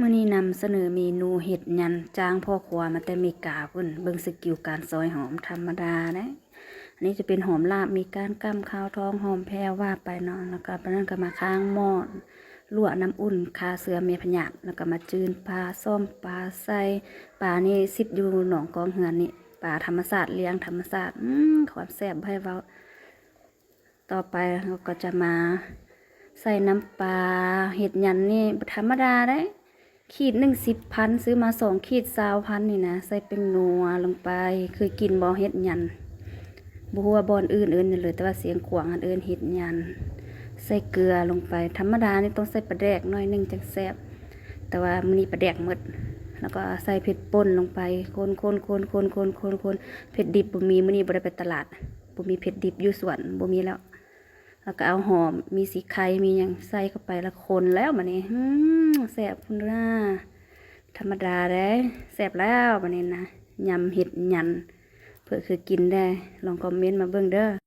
ມື້ນີ້ນຳສະເໜີເມນູເຫັດຫຍັນ ຈ້າງພໍ່ຄົວມາແຕ່ເມກາພຸ້ນ. ເບິ່ງສະກິວການຊອຍຫອມ ທຳມະດາເດ້. ອັນນີ້ຈະເປັນຫອມລາບ ມີກ້ານກ້ຳ ຂາວທອງ ຫອມແຜ່ວ ວ່າໄປເນາະ. ແລ້ວກໍປານນັ້ນກໍມາຄ້າງໝໍ້ ລົວກນ້ຳອຸ່ນ ຂ້າເຊື້ອແມ່ພະຍາດ. ແລ້ວກໍມາຈືນປາ ສ້ອມປາໃສ່. ປານີ້ຊິດຢູ່ໜອງກອງເຮືອນນີ້ ປາທຳມະຊາດ ລ້ຽງທຳມະຊາດ. ອືມ ຄວາມແຊບບໍ່ໃຫ້ເວົ້າ. ຕໍ່ໄປເຮົາກໍຈະມາໃສ່ນ້ຳປາ. ເຫັດຫຍັນນີ້ບໍ່ທຳມະດາເດ້ ຂີດໜຶ່ງສິບພັນ ຊື້ມາສອງຂີດຊາວພັນນີ້ນະ. ໃສ່ແປ້ງນົວລົງໄປ. ເຄີຍກິນບໍ່ເຫັດຫຍັນ? ບໍ່ຮູ້ວ່າບ່ອນອື່ນເອີ້ນຫຍັງເລີຍ ແຕ່ວ່າຊຽງຂວາງຫັ້ນເອີ້ນເຫັດຫຍັນ. ໃສ່ເກືອລົງໄປ. ທຳມະດານີ້ຕ້ອງໃສ່ປາແດກໜ້ອຍໜຶ່ງຈັ່ງແຊບ ແຕ່ວ່າມື້ນີ້ປາແດກໝົດ. ແລ້ວກໍໃສ່ເຜັດປົ່ນລົງໄປ ຄົນໆໆໆໆ. ເຜັດດິບບໍ່ມີ ມື້ນີ້ບໍ່ໄດ້ໄປຕະຫຼາດ. ບໍ່ມີເຜັດດິບ ຢູ່ສວນບໍ່ມີແລ້ວ. ແລ້ວກໍເອົາຫອມ ມີສີໄຄ ມີຫຍັງໃສ່ເຂົ້າໄປ ແລ້ວຄົນແລ້ວບາດນີ້. ອືມ ແຊບພຸ້ນລະ ທຳມະດາເດ້ ແຊບແລ້ວບາດນີ້ນະ. ຍຳເຫັດຫຍັນ ເຜື່ອເຄີຍກິນແດ່ ລອງຄອມເມັນມາເບິ່ງເດີ້.